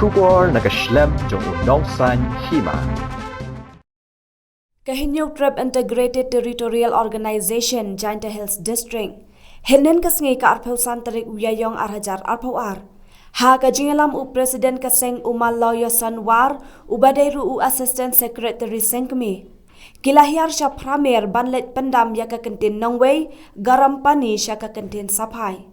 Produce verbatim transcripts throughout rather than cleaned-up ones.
Khubor na ka shlem jong u nongsan hima. Ka Hynñiewtrep Integrated Territorial Organization, Jaintia Hills District, hynnin ka sngi ka arphew san tarik u Ïaïong ar hajar arphew ar, ha ka jingïalam u President ka seng u Mallawyason War, uba dei ruh u Assistant Secretary seng kmie, ki la hiar sha Pramer ban leit pyndam ïa ka kyntien nongwei Garam Pani sha ka kyntien Saphai.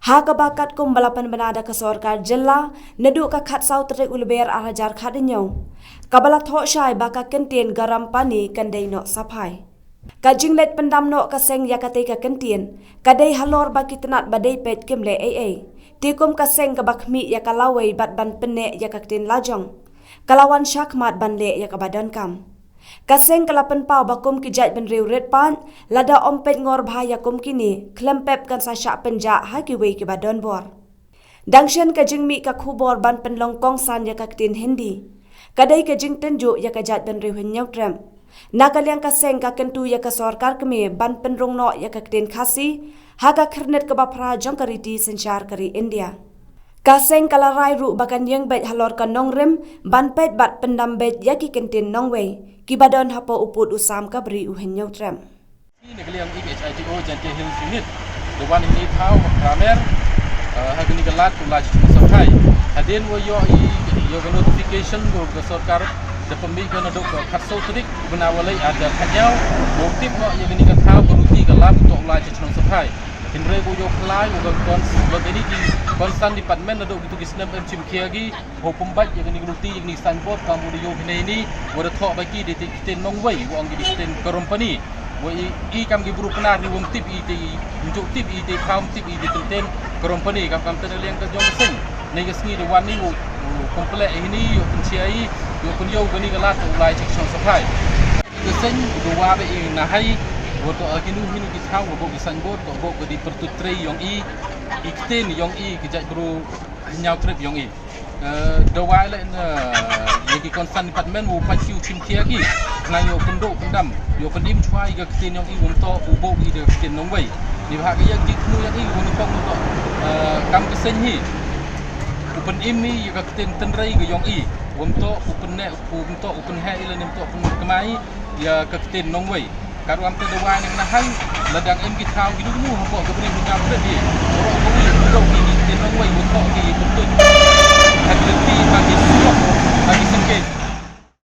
Ha kaba katkum ba la pynbna da ka sorkar jylla, naduh ka khatsaw tarik u Lber ar hajar khathynñiew, kaba la thoh shai ba ka kyntien Garam Pani kan dei noh Saphai. Ka jingleit pyndam noh ka seng ïa katei ka kyntien ka dei halor ba ki tnat ba dei peit kim leh ei ei. Te kum ka seng kaba khmih ïa ka lawei bad ban pynneh ïa ka ktien lajong, ka la wan shakhmat ban leh ïa kaba donkam. Ka seng ka la pynpaw ba kum ki jaitbynriew rit paid, lada ym peit ngor bha ïa kum kine, khlem pep kan sa shah pynjah ha kiwei kiba don bor. Dang shen ka jingmih ka khubor ban pynlong kongsan ïa ka ktien Hindi, ka dei ka jingtynjuh ïa ka jaitbynriew Hynñiewtrep. Na ka liang ka seng ka kyntu ïa ka sorkar kmie ban pynrung noh ïa ka ktien Khasi ha ka khyrnit kaba phra jong ka riti synshar ka ri India. Ka seng ka la rai ruh ba kan ïeng beit halor ka nongrim ban peit bad pyndam beit ïa ki kyntien nongwei kiba don hapoh u pud u sam ka bri u Hynñiewtrep. Na ka liang i ka H I T O Jaintia Hills Unit, da wan ïa kane ka thaw ha Pramer, eh, ha kane ka lad u Lai Chithnong Saphai. Hadien wa ïoh i, ïoh ka notification ko ka sorkar, da pynmih ka naduh ka khatsaw tarik u bnai wa leit ar hajar khatñiew, wa tip noh ïa kane ka thaw ka ruti ka lad u Lai Chithnong Saphai. Hynrei ko ïoh khlaiñ wa ka cons-, wa kine ki concerned department naduh kito ki snem em chim khia ki, wa pynbeit ïa kane ka ruti, ïa kane ka signboard, kam u da ïoh kine ni, wa da thoh ba ki dei ki ktien nongwei, wa ong ki dei ki ktien Garam Pani. Wa i, i kam ki bru Pnar ni wa ym tip i te, ym ju tip i te, kam tip i te ktien Garam Pani, kam kam te na liang ka jong ka seng. Nei ka sngi da wan ni wa, wa complete i ni, ïoh pynshai, ïoh pynïoh kane ka lad u Lai Chithnong Saphai. Ka seng, da wa ba i na hai, wa to, eh, kino kino ki thaw, wa bok ki signboard, wa bok ka dei pyrtuit trei ïong i, i ktien ïong i, ki jaitbru Hynñiewtrep ïong i. Eh, da wa leh na, ïa ki concerned department, wa pait ki u chim khia ki, na ïoh pynduh pyndam, ïoh pynim chwa ïa ka ktien ïong i, wa ym toh, u bok i da ka ktien nongwei. Ni bha ka ïa ki thmu ïong i, wa ni pong to, eh, kam ka seng hi. U pynim i ïa ka ktien tynrei ka ïong i, wa ym toh, u pynneh, u ym toh, u pynheh i lane ym toh, u pynkmai, ïa ka ktien nongwei. Ka ruh am te da wa ne na hai, la dang em ki thaw kino kino hapoh ka bri Hynñiewtrep hi. Baroh kawei, baroh ki, ki ktien nongwei, wa thoh ki pyntuit. Ha ki lynti, ha ki surok, ha ki sengkei.